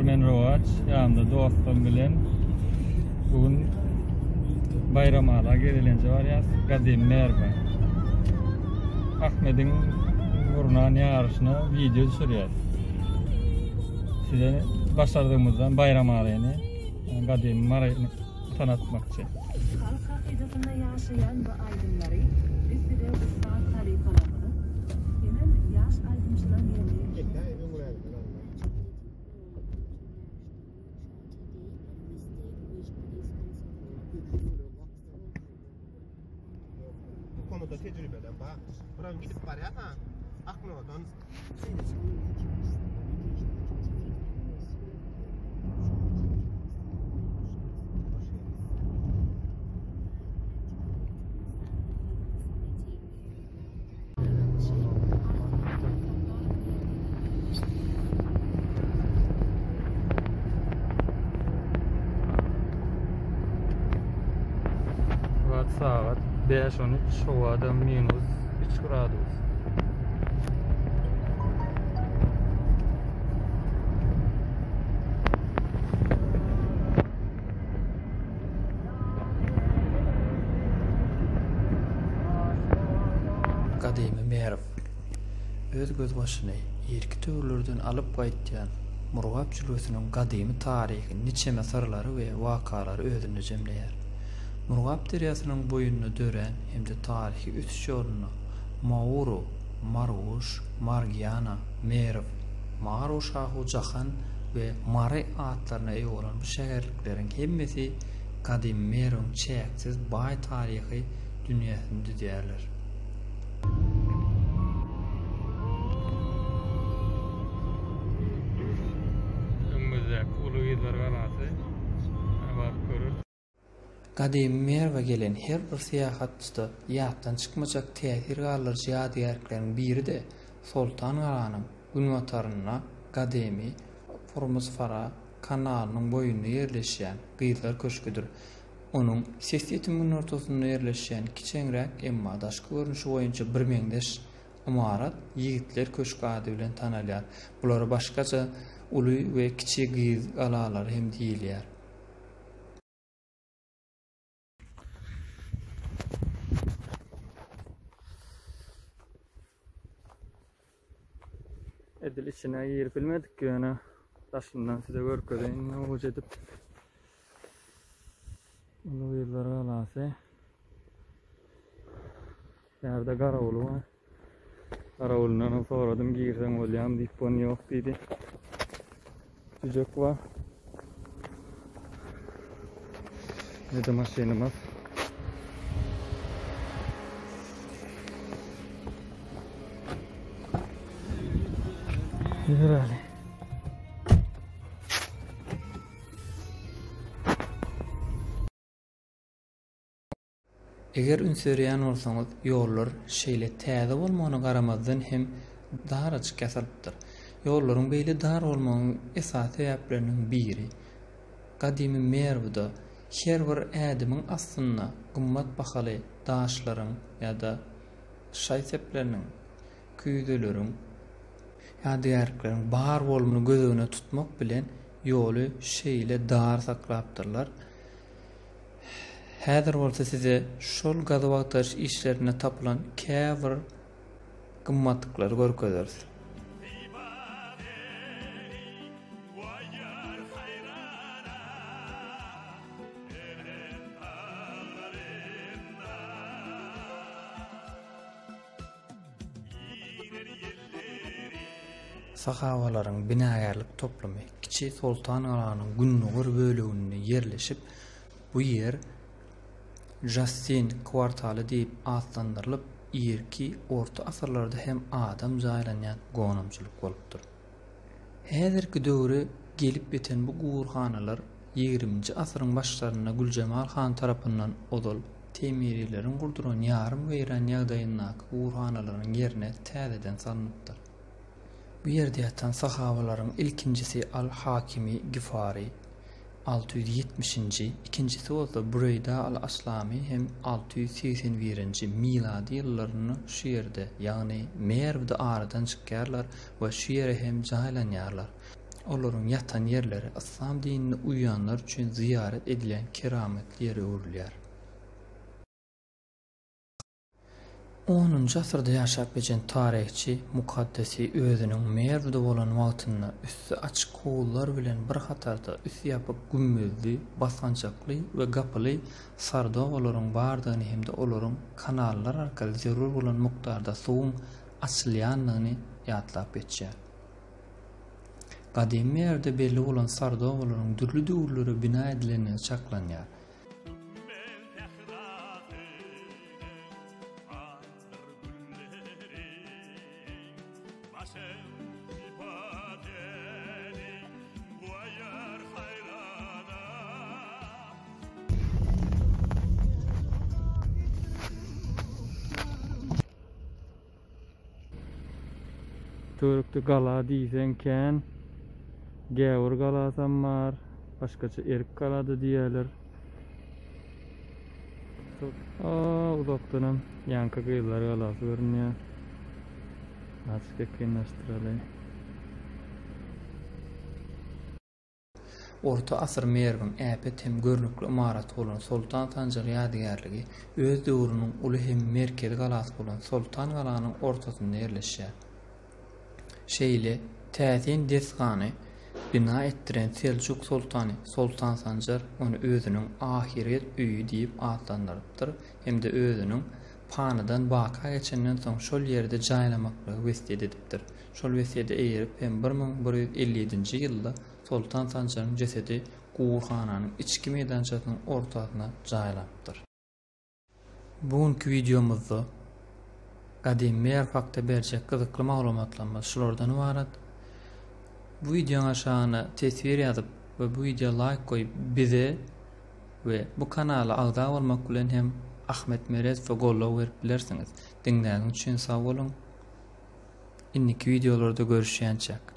men Rowaç, ýanymda dostum bilen bu gün Baýramala gezelenje barýas, gadymy Merwe. Ahmediň gurnan ýaryşyna wideo düşürýäs. Size başardygymyzdan Baýramalyny, gadymy Maryny tanatmakçy. Halk hakydasynda ýaşaýan bu aýdymlary biz size ussat halypalarymyzyň hemem ýaş aýdymçylaryň ýerine Bu konuda tejribelem bar. Buram gidip barýar-ha. Aknodan. Wagt sagat 5:13, howada minus 3 gradus. Gadymy Merw öz gözbaşyny irki döwürlerden alyp gaýtýan Murgap jülgesiniň gadymy taryhy niçeme syrlary we wakalary özünde jemleýär. Murgap derýasynyň boýunda dörän hem-de taryhy ösüş ýolunda Mauru, Marguş, Margiana, Merw, Maru Şahu Jahan we Mary atlaryna eýe bolan bu şäherlikleriň hemmesi gadymy Merwiň çäksiz baý taryhy dünýäsini düzýärler. Öňümizdäki Uly Gyzlar galasy. Baryp göreris. Gadymy Merwe gelen her bir syýahatçyda ýatdan çykmajak täsir galdyryjy ýadygärlikleriň biri-de Soltan galanyň günbatarynda gadymy Hurmuzfara kanalynyň boýunda ýerleşýän Gyzlar köşgüdir. Onuň sesýetim günortasynda ýerleşýän kiçeňräk, emma daşky görnüşi boýunça birmeňzeş ymarat Ýigitler köşgi ady bilen tanalýar. Bulara başgaça Uly we Kiçi Gyz galalary hem diýilýär. Edil içine girip bilmedik ýöne daşyndan size görkezeýin gowuja edip. Uly Gyzlar galasy. Bärde garawuly bar. Garawulyndan hem soradym girseň bolýamy diýip, ony ýok diýdi. Jüjek bar. Ne-de maşynymyz. Ýöräli. Eger üns berýän bolsaňyz, ýollar şeýle täze bolmagyna garamazdan hem darajyk ýasalypdyr. Ýollaryň beýle dar bolmagynyň esasy sebäpleriniň biri, gadymy Merwde her bir ädimiň astynda gymmat bahaly daşlaryň ýa-da şaý-sepleriniň, küýzeleriň, ýadygärlikleriň bar bolmagyny göz öňünde tutmak bilen ýoly şeýle dar saklapdyrlar. Häzir bolsa size şol gazuw-agtaryş işlerinde tapylan käbir gymmatlyklary görkezeris. Sahabalaryň binagärlik toplumy Kiçi Soltangalanyň gündogar böleginde ýerleşip, bu ýer Jassin kwartaly diýip atlandyrylyp, irki orta asyrlarda hem adam jaýlanýan gonamçylyk bolupdyr. Häzirki döwre gelip ýeten bu guburhanalar ýigriminji asyryň başlarynda Güljemal han tarapyndan ozal Temirileriň gurduran ýarym weýran ýagdaýyndaky guburhanalaryň ýerine täzeden salnypdyr. Bu ýerde ýatan sahabalaryň ilkinjisi al-Hakimi Gifary, 670-nji, ikinjisi bolsa Bureýda al-Aslamy hem 681-nji milady ýyllarynda şu ýerde, ýagny Merwde aradan çykýarlar we şu ýere hem jaýlanýarlar. Olaryň ýatan ýerleri yslam dinine uýýanlar üçin zyýarat edilýän keramatly ýere öwrülýär. Onunjy asyrda ýaşap geçen taryhçy Mukaddesi özüniň Merwde bolan wagtynda üsti açyk howuzlar bilen bir hatarda üsti ýapyk gümmezli, basgançakly we gapyly sardobalaryň bardygyny hem-de olaryň kanallar arkaly zerur bolan mukdarda suwuň açylýandygyny ýatlap geçýär. Gadymy Merwde belli bolan sardobalaryň dürli döwürlere bina edilendigi çaklanýar. Töwerekde gala diýseň kän. Gäwür galasam bar. Başgaça Erik gala-da diýýärler. Uzakdanam ýaňky Gyzlar galasy görünýär. Azajyk ýakynlaşdyraly. Orta asyr Merwiň äpet hem görnükli ymaraty bolan Soltan Sanjar ýadygärligi öz döwrüniň uly hem merkezi galasy bolan Soltan galanyň ortasynda ýerleşýär. Şeýle täsin desgany bina etdiren seljuk soltany Soltan Sanjar ony özüniň ahyret öýi diýip atlandyrypdyr hem-de özüniň panydan baka geçenden soň şol ýerde jaýlamaklygy wesýet edipdir. Şol wesýete eýerip hem 1157-nji ýylda Soltan Sanjaryň jesedi guburhananyň içki meýdançasynyň ortasyna jaýlanypdyr. Bu günki wideomyzda gadymy Merw hakda berjek gyzykly maglumatlarymyz şulardan ybarat. Bu wideoň aşagyna teswir ýazyp we bu wideo laýk goýup bize we bu kanala agza bolmak bilen hem Ahmet Meredowa goldaw berip bilersiňiz. Diňläniňiz üçin sag boluň. Indiki wideolarda görüşýänçäk.